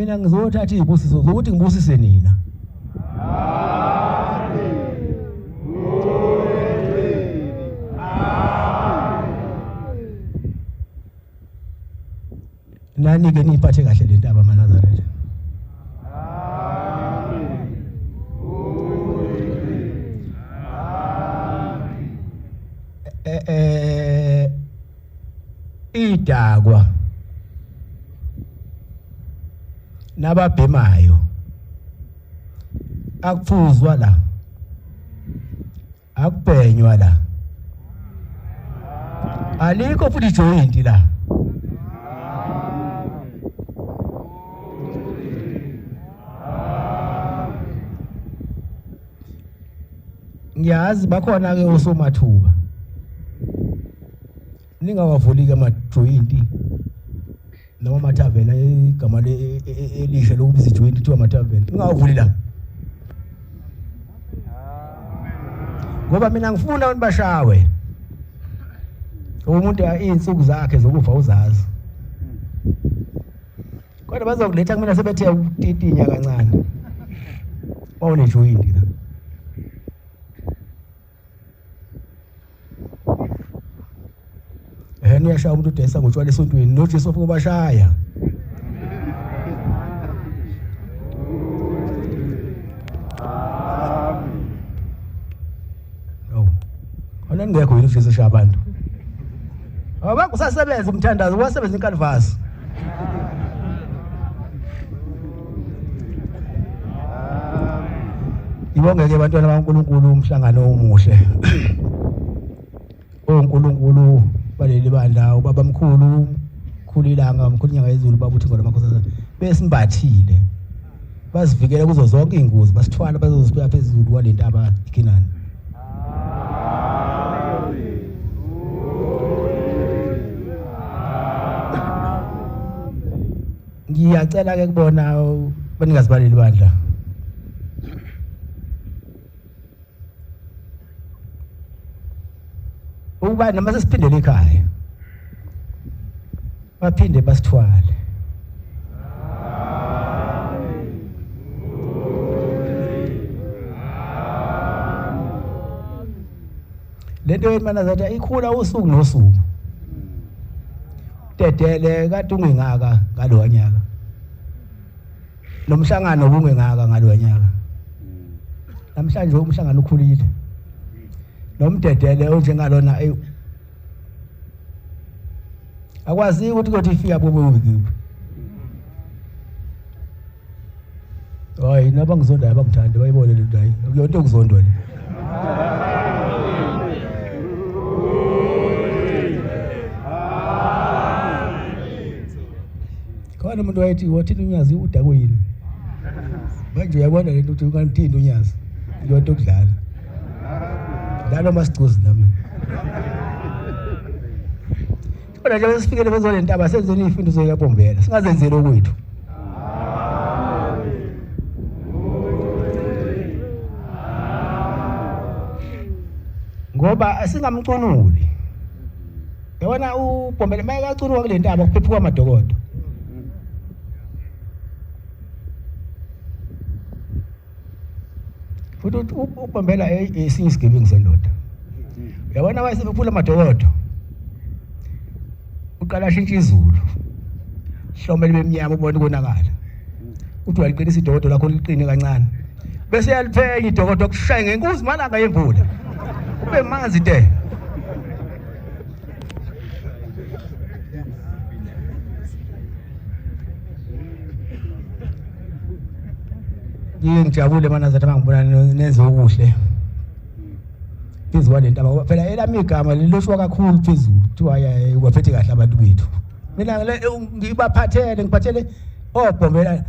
Mina ngizothatha izibusiso zokuthi ngibusise nina. Nani-ke niyiphathe kahle le ntaba maNazaretha. Eh idakwa nababhemayo akuphuzwa la, akubhenywa la, alikho futhi ijoyinti la. Ngiyazi bakhona ke osomathuba, ningawavuli ke amajoyinti noma amathaveni, igama elisha lokubiza ijoyinti kuthiwa amathaveni, ningawavuli la, ngoba mina ngifuna abantu bashawe. Umuntu iy'nsuku zakhe zokufa uzazi, kodwa bazokuletha kumina sebethe ukutitinya kancane wawunejoyinti la. Ehena uyashaya umuntu udayisa ngotshwala esontweni, noJesu wafika ubashaya. Oh. Khona ngekho yini uJesu eshaya abantu? Awubanga usasebenza umthandazo, wasebenza inkalivasi. Ibongeke bantwana baNkulunkulu umhlangano omuhle. ONkulunkulu baleli bandla, ubaba mkhulu, mkhulu ilanga, mkhulu inyanga yezulu, baba uthi ngona makhosazana besimbathile. Basivikela kuzo zonke izingozi, basithwala bazozibeka phezulu kwalentaba iKenani. Ngiyacela ke kubona banikazi baleli bandla, ukuba noma sesiphindele ekhaya baphinde basithwale. Lento yemanazathi ikhula usuku nosuku. Dedele kade ungengaka ngalowa nyaka, nomhlangano ubungengaka ngalowa nyaka. Namhlanje umhlangano ukhulile, nomdedele onjengalona eyi akwazi ukuthi kodwa ifika kube kuphi. Hayi, nabangizondayo abangithandi bayibone le nto, hayi akuyonto yokuzondwa le. Khona umuntu wayethi wathini uNyazi udakwe yini? Manje uyabona lento ukuthi ungamthinti uNyazi. Iyonto yokudlala. Dlala masicuzi nami. Kodwa nje sifikele phezu le ntaba senzeni izifundo zokuyabombela. Singazenzeli okwethu. Ngoba asingamcunuli. Yabona uBhombela mayekacunuka kule ntaba kuphephuka amadokodo. Futhi uBhombela esinye isigebengu sendoda. Uyabona wayesephula amadokodo. Uqala ashintsha izulu. Hlome libe mnyama ubona ukonakala. Uthi uyaliqinisa idokodo lakho liqine kancane. Bese yaliphenya idokodo kushaya ngenkuzi malanga yemvula. Ube manzi te. Ngiye ngijabule manazathi mangibona nenze okuhle. Phezu kwale ntaba phela elami igama lilotshwa kakhulu phezulu, kuthiwa ubaphethe kahle abantu bethu. Mina ngibaphathele, ngiphathele obhombela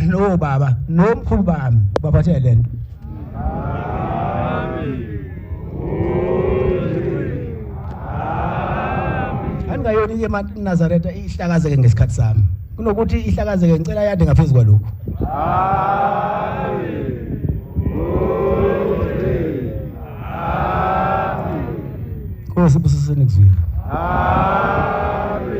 nobaba nomkhulu bami, baphathele lento. Angayoni ke Nazaretha ihlakazeke ngesikhathi sami. Kunokuthi ihlakazeke ngicela yande ngaphezulu kwalokhu. Nkosi busiseni kuzwile. Amen.